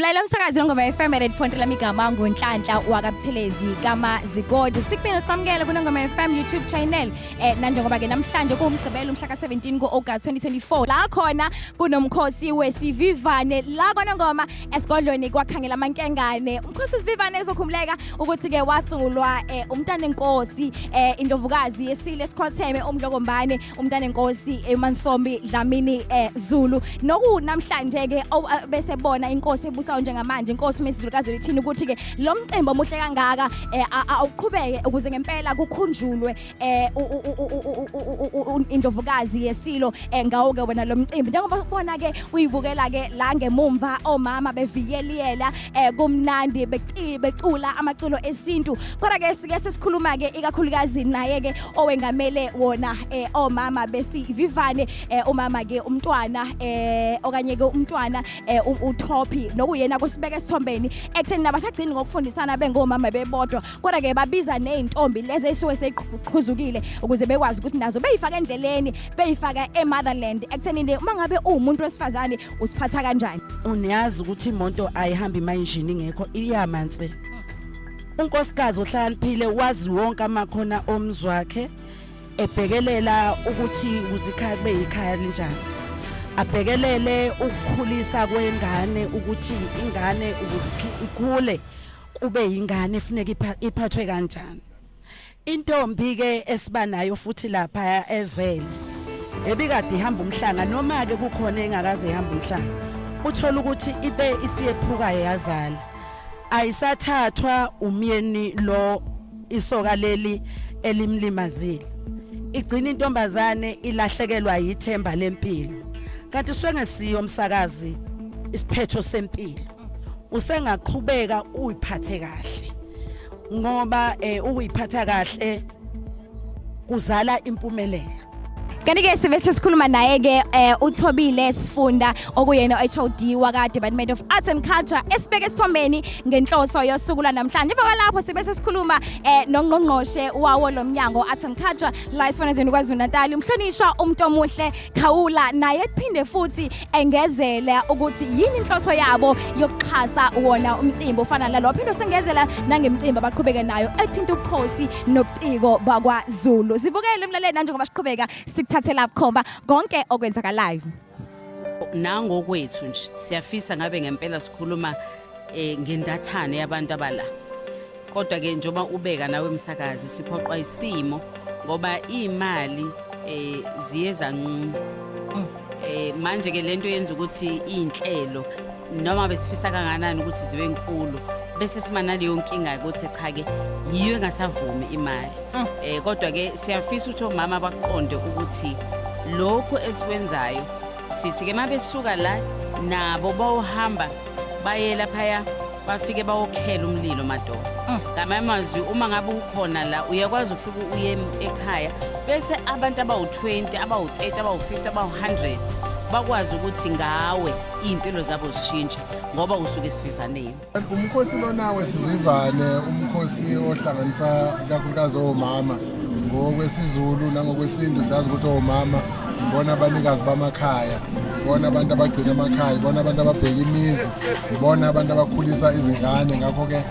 Mlalela umsakazi wengoma FM Red Point lami igama nguNhlanhla wakaButhelezi kaMazikode. Sikubinge sikwamukele kuNongoma FM YouTube channel. Nanjengoba ke namhlanje kuwumgqibelo umhla ka-17 ku-August 2024 la khona kunomkhosi wesivivane la kwaNongoma esigodlweni kwakhangela amankengane. Umkhosi wesivivane ezokhumuleka ukuthi ke wasungulwa umntanenkosi indlovukazi yesile esikhotheme uMdlokombane umntanenkosi eMansombi Dlamini Zulu nokunamhlanje ke bese bona inkosi ebusayo njengamanje inkosi uMisizulu kaZwelithini ukuthi ke lo mcimbi omuhle kangaka awuqhubeke ukuze ngempela kukhunjulwe indlovukazi yesilo ngawo ke wena lo mcimbi njengoba ubona ke uyibukela ke la ngemumva omama bevikeliyela kumnandi becula amaculo esintu kodwa ke sike sesikhuluma ke ikakhulukazi naye ke owengamele wona omama besivivane umama ke umntwana okanye ke umntwana uTopi nokuyena kusibeka esithombeni ekutheni nabasagcini ngokufundisana bengomama bebodwa kodwa ke babiza nezintombi lezi ezisuke seyiqhuzukile ukuze bekwazi ukuthi nazo beyifaka endleleni beyifaka emotherland ekutheni uma ngabe uwumuntu wesifazane usiphatha kanjani. Uniyazi ukuthi imoto ayihambi imayinjini ingekho iyama nse. Unkosikazi ohlakaniphile wazi wonke amakhona omzi wakhe ebhekelela ukuthi ukuze ikhaya kube yikhaya linjani. Abhekelele ukukhulisa kwengane ukuthi ingane ukuze ikhule kube yingane efuneka iphathwe kanjani. Intombi ke esiba nayo futhi lapha ezele ebikade ihamba umhlanga noma ke kukhona engakaze ihamba umhlanga uthola ukuthi ibe isiyephuka yazala ayisathathwa umyeni lo isoka leli elimlimazile igcina intombazane ilahlekelwa yithemba lempilo kanti swengesiyo umsakazi isiphetho sempilo usengaqhubeka uyiphathe kahle ngoba ukuyiphatha kahle kuzala impumelelo. Kanti ke sibe sesikhuluma naye ke uThobile Sifunda okuyena HOD waka Department of Arts and Culture esibeke esithombeni ngenhloso yosuku lwanamhlanje. Emva kwalapho sibe sesikhuluma nongqongqoshe wawo lo mnyango Arts and Culture la esifanezweni KwaZulu Natal umhlonishwa uMntomuhle Khawula naye kuphinde futhi engezele ukuthi yini inhloso yabo yokuxhasa wona umcimbi ofana nalo phinde sengezela nangemicimbi abaqhubeke nayo ethinta ubukhosi nobuciko bakwaZulu. Sibukele emlaleli njengoba siqhubeka sikuthathela bukhomba konke okwenzakalayo. Nangokwethu nje siyafisa ngabe ngempela sikhuluma ngendathane yabantu abala. Kodwa ke njengoba ubeka nawe msakazi siphoqwa isimo ngoba imali ziye zanqunu. Manje ke lento yenza ukuthi inhlelo noma besifisa kanganani ukuthi zibe nkulu bese sima naleyo nkinga ukuthi cha ke yiyo engasavumi imali. Kodwa ke siyafisa ukuthi omama baqonde ukuthi lokhu esikwenzayo sithi ke mabesuka la nabo bawuhamba baye laphaya bafike bawokhela umlilo madoda. Ngamanye amazwi uma ngabe ukhona la uyakwazi ufike uye ekhaya bese abantu abawu-20 abawu-30 abawu-50 abawu-100 bakwazi ukuthi ngawe iy'mpilo zabo zishintshe ngoba usuke esivivaneni. Umkhosi lona wesivivane umkhosi ohlanganisa kakhulukazi omama ngokwesiZulu nangokwesintu. Siyazi ukuthi omama ibona abanikazi bamakhaya, ibona abantu abagcina amakhaya, ibona abantu ababheka imizi, ibona abantu abakhulisa izingane. Ngakho-ke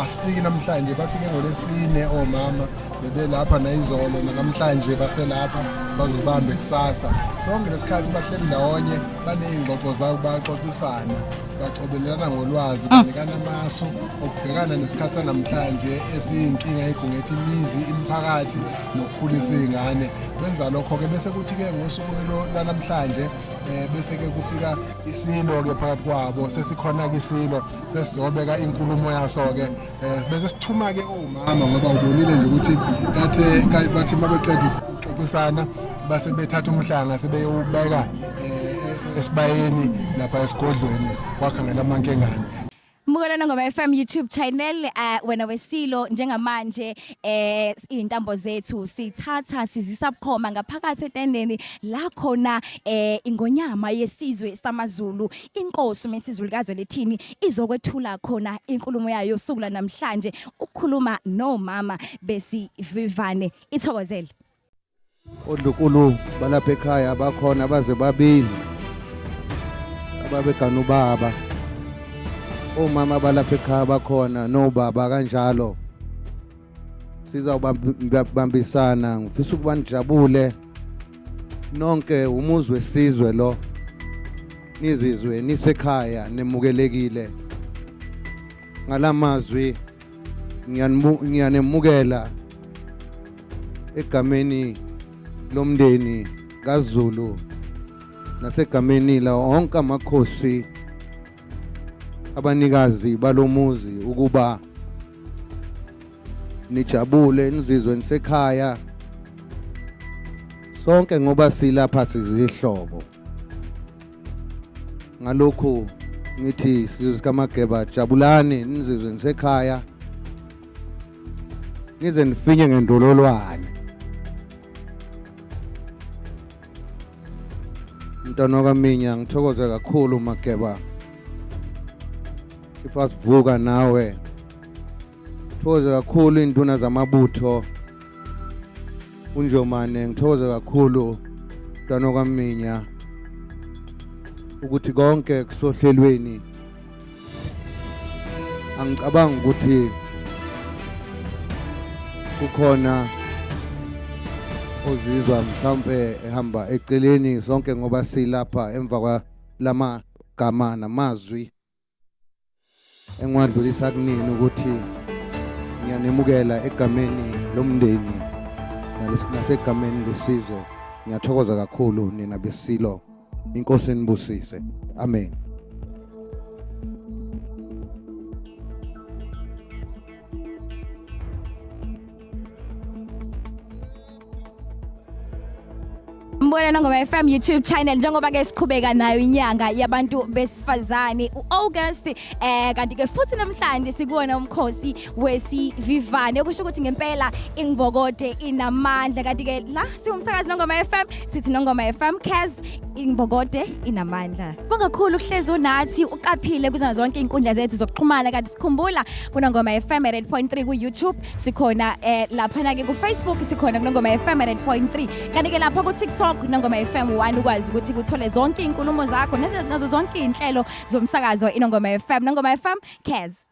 asifiki namhlanje, bafike ngolesine omama bebelapha nayizolo namhlanje baselapha bazozibambe kusasa. Sonke lesikhathi bahleli ndawonye baney'ngxoxo zabo, bayaxoxisana, bacobelelana ngolwazi, banikana amasu okubhekana nesikhathi sanamhlanje esiyinkinga egungethe imizi, imiphakathi nokukhulisa iy'ngane. Benza lokho-ke bese kuthi-ke ngosuku lwanamhlanje bese-ke kufika isilo-ke phakathi kwabo. Sesikhona-ke isilo sesizobeka inkulumo yaso-ke bese sithuma-ke omama ngoba ubonile nje ukuthi kathe bathi uma beqeda ukuxoxisana base bethatha umhlanga sebeyowubeka esibayeni lapha esigodlweni kwakhangela amankengane. Mbukela Nongoma FM YouTube channel wena wesilo njengamanje intambo zethu sithatha sizisa bukhoma ngaphakathi etendeni la khona ingonyama yesizwe samaZulu inkosi uMisizulu kaZwelithini izokwethula khona inkulumo yayo yosuku namhlanje ukukhuluma nomama besivivane. Ithokozele. Odlukulu balapha ekhaya bakhona baze babili ababegana ubaba. Omama balapha ekhaya bakhona nobaba kanjalo. Sizawubambisana ngifisa ukuba nijabule nonke umuzi wesizwe lo nizizwe nisekhaya nemukelekile ngalamazwi ngiyanemukela egameni lomndeni kaZulu nasegameni la onke amakhosi abanikazi balomuzi ukuba nijabule nizizwe nisekhaya sonke ngoba silapha sizihlobo ngalokhu ngithi sizwe sikaMageba jabulani nizizwe nisekhaya nize nifinye ngendololwane mntwana wakaminya ngithokoze kakhulu Mageba ifasivuka nawe Thokoze kakhulu induna zamabutho uNjomane ngithokoze kakhulu mntwana kwaMinya ukuthi konke kusohlelweni angicabangi ukuthi kukhona ozizwa mhlawumbe ehamba eceleni sonke ngoba silapha emva kwalamagama namazwi engiwadlulisa kunini ukuthi ngiyanemukela egameni lomndeni nasegameni lesizwe ngiyathokoza kakhulu nina besilo inkosi nibusise amen. Mbona Nongoma FM YouTube channel njengoba ke siqhubeka nayo inyanga yabantu besifazane uAugust kanti ke futhi namhlanje sikuwona umkhosi wesivivane okusho ukuthi ngempela ingibokode inamandla kanti ke la siwumsakazi Nongoma FM sithi Nongoma FM cares ingibokode inamandla. Bonga kakhulu uhlezi unathi uqaphile kuzona zonke izinkundla zethu zokuxhumana kanti sikhumbula kuNongoma FM 8.3 ku YouTube sikhona laphana ke ku Facebook sikhona kuNongoma FM 8.3 kanti ke lapha ku TikTok Nongoma FM 1 ukwazi ukuthi kuthole zonke izinkulumo zakho nazo zonke izinhlelo zomsakazo iNongoma FM. Nongoma FM cares.